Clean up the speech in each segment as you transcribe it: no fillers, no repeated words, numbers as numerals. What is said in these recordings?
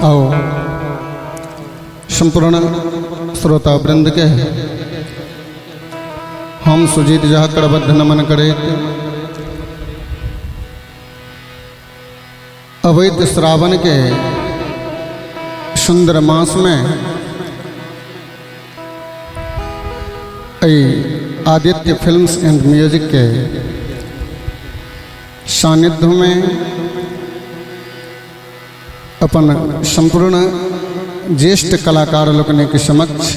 आओ संपूर्ण श्रोता वृंद के हम सुजीत झा करबद्ध नमन करैत अवैध श्रावण के सुंदर मास में एहि आदित्य फिल्म्स एंड म्यूजिक के सानिध्य में अपन संपूर्ण ज्येष्ठ कलाकार लोकनि के समक्ष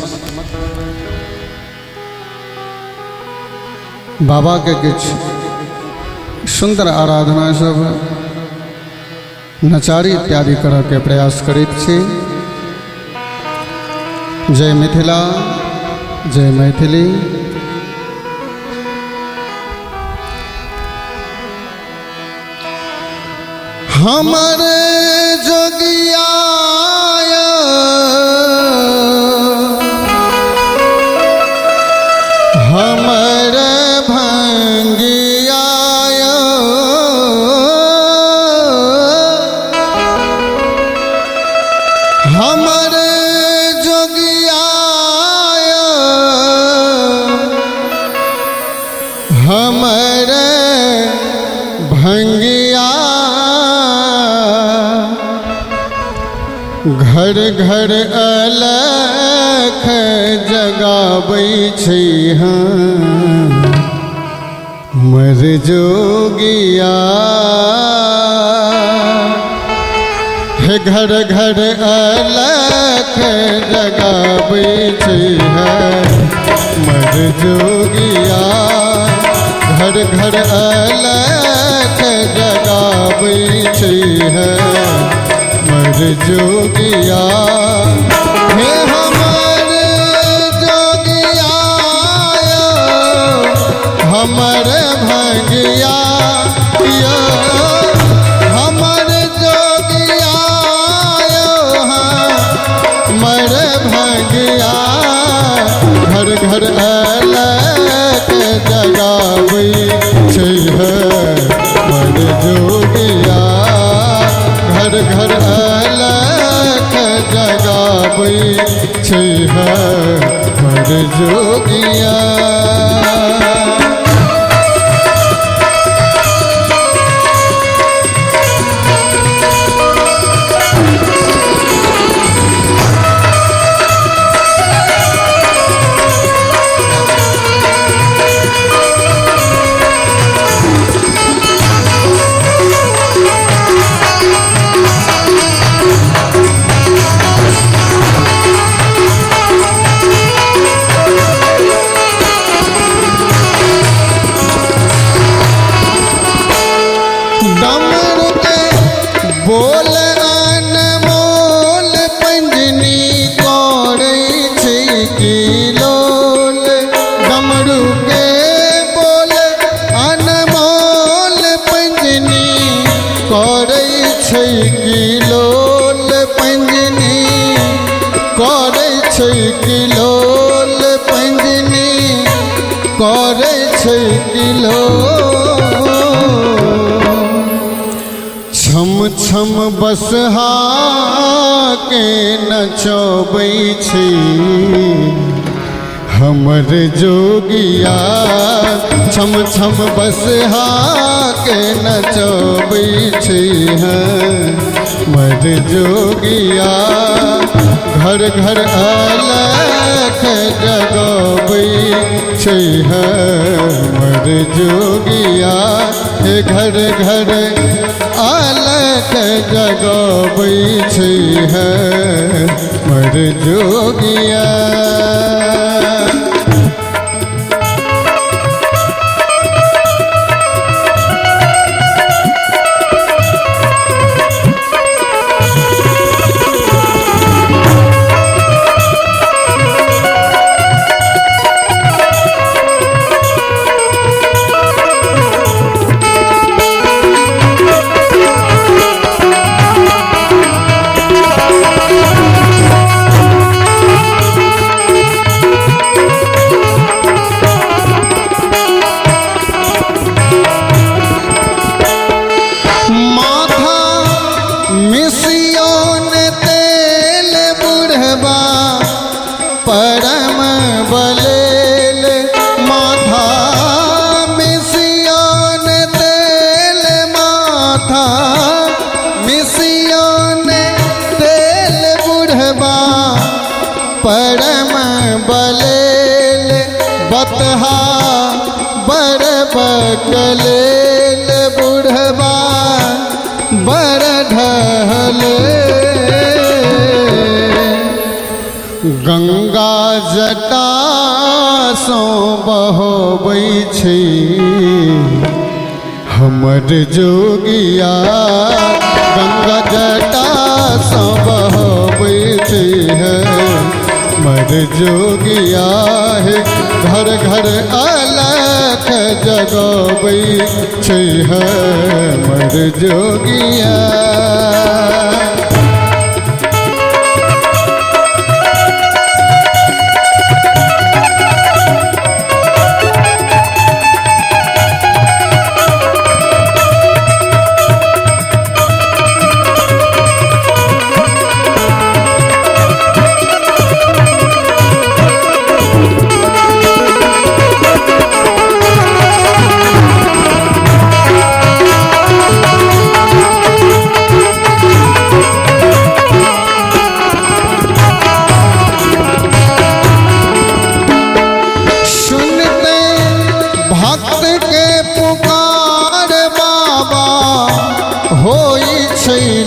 बाबा के किछु सुंदर आराधना सब नचारी इत्यादि करऽ के प्रयास करैत छी। जय मिथिला, जय मैथिली। हमर जोगिया हमर भंगिया हमर जोगिया हमर भंगिया घर घर अलख जगाबै छै हँ मर जोगिया। हे घर घर अलख जगाबै छै हँ मर जोगिया। घर घर अलख जगाबै छै हँ मर जोगिया। हे हमर जोगिया हमर भंगिया यो हमर जोगिया हमर भंगिया घर घर अलख जगाबै छै हमर जोगिया। घर घर अलख जगाबै छै हमर जोगिया। डमरू के बोल अनमोल पंजनी करै छै की लोल। डमरू के बोल अनमोल पंजनी करै छै की लोल। पंजनी करै छै की लोल। पंजनी करै छै की लोल। छम छम बसहा के नचबै छै हमर जोगिया। छम छम बसहा के नचबै छै हमर जोगिया। घर घर अलख जगबै छै हमर जोगिया। हे घर घर अलख जगबै छै हमर जोगिया। परम बलेल बतहा बड़ बकलेल बुढ़बा बड़ ढहले। गंगा जटा सो बहोबै छै हमर जोगिया, गंगा जटा सो बहोबै छै हमर जोगिया हे। घर घर अलख जगबै छै हमर जोगिया।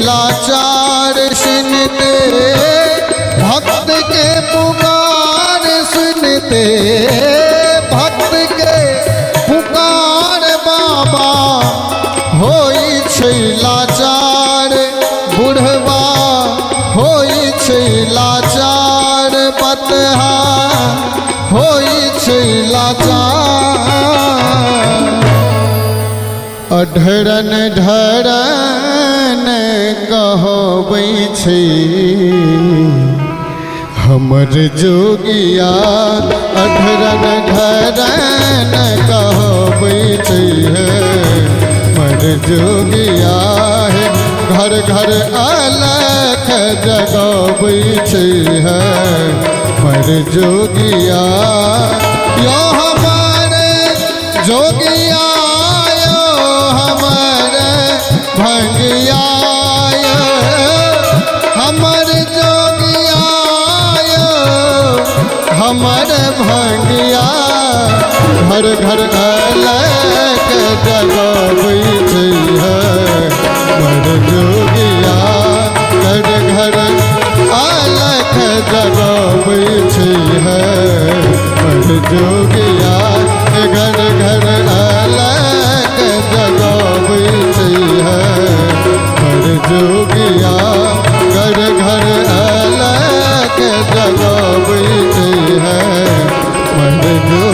लाचार सुनते भक्त के पुकार सुनते, भक्त के पुकार बाबा होई छै लाचार बुढ़बा, होई छै लाचार बतहा, होई छै लाचार। अढरन ढरन कहबै छै हमर जोगिया, अढरन ढरन कहबै छै हमर जोगिया हे। घर घर अलख जगबै छै हमर जोगिया। यो हमर जोगिया यो हमर भंगिया, हमर जोगिया यो हमर भंगिया। घर घर अलख जगबै छै हमर जोगिया, घर घर अलख जगबै छै हमर जोगिया। घर घर अलख जगबै छै हमर जोगिया, घर घर अलख जगबै छै हमर जोगिया।